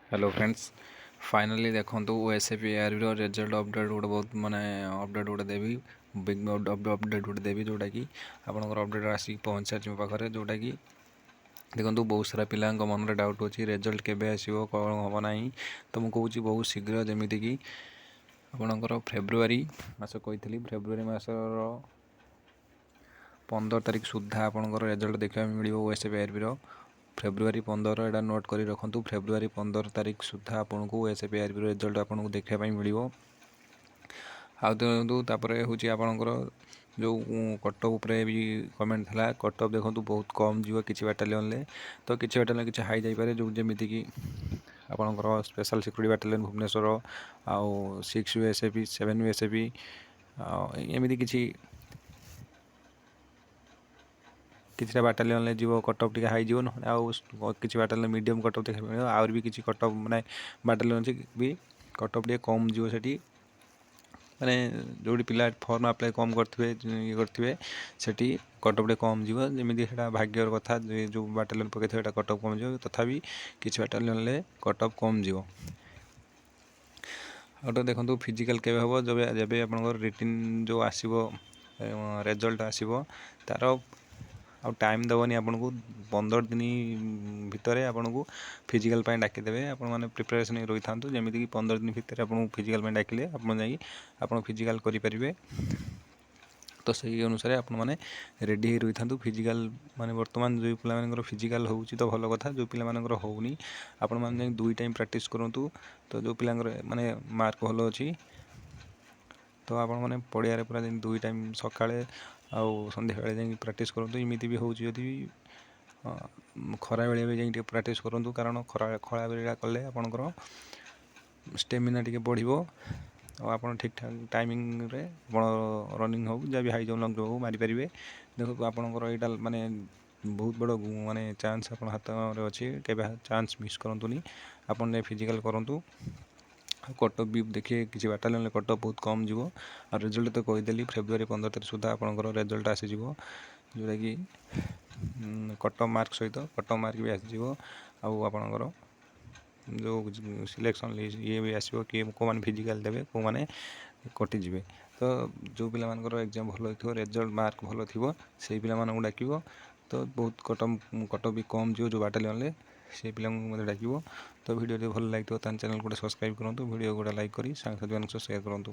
Hello friends, finally ଦେଖନ୍ତୁ, ଓଏସ୍ଏପିଆର୍ବିର result update ଗୋଟେ ବହୁତ ମାନେ ଅପଡ଼େଟ୍ ଗୋଟେ ଦେବି, ବିଗ୍ ଅପଡ଼େଟ୍ ଗୋଟେ ଦେବି, ଯେଉଁଟାକି ଆପଣଙ୍କର ଅପଡ଼େଟ୍ ଆସିକି ପହଞ୍ଚି ସାରିଛି ମୋ ପାଖରେ। ଯେଉଁଟାକି ଦେଖନ୍ତୁ, ବହୁତ ସାରା ପିଲାଙ୍କ ମନରେ ଡାଉଟ୍ ଅଛି, ରେଜଲ୍ଟ କେବେ ଆସିବ, କ'ଣ ହେବ ନାହିଁ। ତ ମୁଁ କହୁଛି ବହୁତ ଶୀଘ୍ର, ଯେମିତିକି ଆପଣଙ୍କର ଫେବୃଆରୀ ମାସ କହିଥିଲି, ଫେବୃଆରୀ ମାସର 15 ତାରିଖ ସୁଦ୍ଧା ଆପଣଙ୍କର ରେଜଲ୍ଟ ଦେଖିବାକୁ ମିଳିବ ଓଏସ୍ଏପିଆର୍ବିର। ଫେବୃଆରୀ 15, ଏଇଟା ନୋଟ୍ କରି ରଖନ୍ତୁ। ଫେବୃଆରୀ 15 ତାରିଖ ସୁଦ୍ଧା ଆପଣଙ୍କୁ ଓଏସ୍ଏପିଆର୍ବିର ରେଜଲ୍ଟ ଆପଣଙ୍କୁ ଦେଖିବା ପାଇଁ ମିଳିବ। ଆଉ ଦେଖନ୍ତୁ, ତାପରେ ହେଉଛି ଆପଣଙ୍କର ଯେଉଁ କଟଅଫ୍ ଉପରେ ବି କମେଣ୍ଟ ଥିଲା। କଟଅଫ୍ ଦେଖନ୍ତୁ, ବହୁତ କମ୍ ଯିବ କିଛି ବାଟାଲିୟନରେ, ତ କିଛି ବାଟାଲିୟନ କିଛି ହାଇ ଯାଇପାରେ, ଯେଉଁ ଯେମିତିକି ଆପଣଙ୍କର ସ୍ପେଶାଲ୍ ସିକ୍ୟୁରିଟି ବାଟାଲିୟନ ଭୁବନେଶ୍ୱର, ଆଉ 6 ୟୁଏସ୍ଏପି, 7 ୟୁଏସ୍ଏପି, ଆଉ ଏମିତି କିଛିଟା ବାଟାଲିୟନରେ ଯିବ, କଟଅଫ୍ ଟିକେ ହାଇ ଯିବ। ନହେଲେ ଆଉ କିଛି ବାଟାଲିୟନ ମିଡ଼ିୟମ୍ କଟଅଫ୍ ଦେଖିବାକୁ ମିଳିବ। ଆହୁରି ବି କିଛି କଟଅଫ୍ ମାନେ ବାଟାଲିୟନ ଅଛି ବି, କଟଅଫ୍ ଟିକେ କମ୍ ଯିବ ସେଠି। ମାନେ ଯେଉଁଠି ପିଲା ଫର୍ମ ଆପ୍ଲାଏ କମ୍ କରିଥିବେ, ଇଏ କରିଥିବେ, ସେଠି କଟଅଫ୍ ଟିକେ କମ୍ ଯିବ। ଯେମିତି ସେଇଟା ଭାଗ୍ୟର କଥା, ଯେଉଁ ବାଟାଲିୟନ ପକାଇଥିବେ, ସେଇଟା କଟଅଫ୍ କମ୍ ଯିବ। ତଥାପି କିଛି ବାଟାଲିୟନରେ କଟଅଫ୍ କମ୍ ଯିବ। ଆଉ ଗୋଟେ ଦେଖନ୍ତୁ, ଫିଜିକାଲ୍ କେବେ ହେବ? ଯେବେ ଯେବେ ଆପଣଙ୍କର ରିଟିନ୍ ଯେଉଁ ଆସିବ, ରେଜଲ୍ଟ ଆସିବ, ତା'ର ଆଉ ଟାଇମ୍ ଦେବନି ଆପଣଙ୍କୁ। 15 ଦିନ ଭିତରେ ଆପଣଙ୍କୁ ଫିଜିକାଲ୍ ପାଇଁ ଡାକିଦେବେ। ଆପଣମାନେ ପ୍ରିପାରେସନ୍ ହେଇକି ରହିଥାନ୍ତୁ, ଯେମିତିକି 15 ଦିନ ଭିତରେ ଆପଣଙ୍କୁ ଫିଜିକାଲ୍ ପାଇଁ ଡାକିଲେ ଆପଣ ଯାଇକି ଆପଣ ଫିଜିକାଲ୍ କରିପାରିବେ। ତ ସେଇ ଅନୁସାରେ ଆପଣମାନେ ରେଡ଼ି ହେଇ ରହିଥାନ୍ତୁ। ଫିଜିକାଲ୍ ମାନେ ବର୍ତ୍ତମାନ ଯେଉଁ ପିଲାମାନଙ୍କର ଫିଜିକାଲ୍ ହେଉଛି ତ ଭଲ କଥା, ଯେଉଁ ପିଲାମାନଙ୍କର ହେଉନି, ଆପଣମାନେ ଯାଇକି ଦୁଇ ଟାଇମ୍ ପ୍ରାକ୍ଟିସ୍ କରନ୍ତୁ। ତ ଯେଉଁ ପିଲାଙ୍କର ମାନେ ମାର୍କ ଭଲ ଅଛି, ତ ଆପଣମାନେ ପଡ଼ିଆରେ ପୁରା ଯେମିତି ଦୁଇ ଟାଇମ୍, ସକାଳେ ଆଉ ସନ୍ଧ୍ୟାବେଳେ ଯାଇକି ପ୍ରାକ୍ଟିସ୍ କରନ୍ତୁ। ଏମିତି ବି ହେଉଛି, ଯଦି ଖରାବେଳେ ବି ଯାଇକି ଟିକେ ପ୍ରାକ୍ଟିସ୍ କରନ୍ତୁ, କାରଣ ଖରାବେଳିଆ କଲେ ଆପଣଙ୍କର ଷ୍ଟେମିନା ଟିକେ ବଢ଼ିବ ଆଉ ଆପଣ ଠିକ୍ ଠାକ୍ ଟାଇମିଂରେ ଆପଣ ରନିଂ ହେଉ, ଯାହା ବି ହାଇ ଜମ୍ପ, ଲଙ୍ଗ୍ ଜମ୍ପ ହଉ, ମାରିପାରିବେ। ଦେଖନ୍ତୁ, ଆପଣଙ୍କର ଏଇଟା ମାନେ ବହୁତ ବଡ଼ ମାନେ ଚାନ୍ସ ଆପଣ ହାତରେ ଅଛି। କେବେ ଚାନ୍ସ ମିସ୍ କରନ୍ତୁନି, ଆପଣ ଯାଇ ଫିଜିକାଲ୍ କରନ୍ତୁ। ଆଉ କଟଅଫ୍ ବି ଦେଖିବେ, କିଛି ବାଟାଲିୟନରେ କଟଅଫ୍ ବହୁତ କମ୍ ଯିବ। ଆଉ ରେଜଲ୍ଟ ତ କହିଦେଲି, ଫେବୃଆରୀ 15 ତାରିଖ ସୁଦ୍ଧା ଆପଣଙ୍କର ରେଜଲ୍ଟ ଆସିଯିବ, ଯେଉଁଟାକି କଟଅଫ୍ ମାର୍କ ସହିତ କଟଅଫ୍ ମାର୍କ ବି ଆସିଯିବ। ଆଉ ଆପଣଙ୍କର ଯେଉଁ ସିଲେକ୍ସନ୍ ଲିଷ୍ଟ ଇଏ ବି ଆସିବ, କିଏ କେଉଁମାନେ ଫିଜିକାଲ୍ ଦେବେ, କେଉଁମାନେ କଟିଯିବେ। ତ ଯେଉଁ ପିଲାମାନଙ୍କର ଏକ୍ଜାମ୍ ଭଲ ହେଇଥିବ, ରେଜଲ୍ଟ ମାର୍କ ଭଲ ଥିବ, ସେଇ ପିଲାମାନଙ୍କୁ ଡାକିବ। ତ ବହୁତ କଟଅଫ୍ ବି କମ୍ ଯିବ ଯେଉଁ ବାଟାଲିୟନରେ, ସେଇ ପିଲାଙ୍କୁ ମଧ୍ୟ ଡାକିବ। ତ ଭିଡ଼ିଓ ଯଦି ଭଲ ଲାଗିଥିବ, ତାହେଲେ ଚ୍ୟାନେଲ୍ ଗୋଟେ ସବସ୍କ୍ରାଇବ୍ କରନ୍ତୁ, ଭିଡ଼ିଓ ଗୋଟେ ଲାଇକ୍ କରି ସାଙ୍ଗସାଥିମାନଙ୍କ ସହ ସେୟାର କରନ୍ତୁ।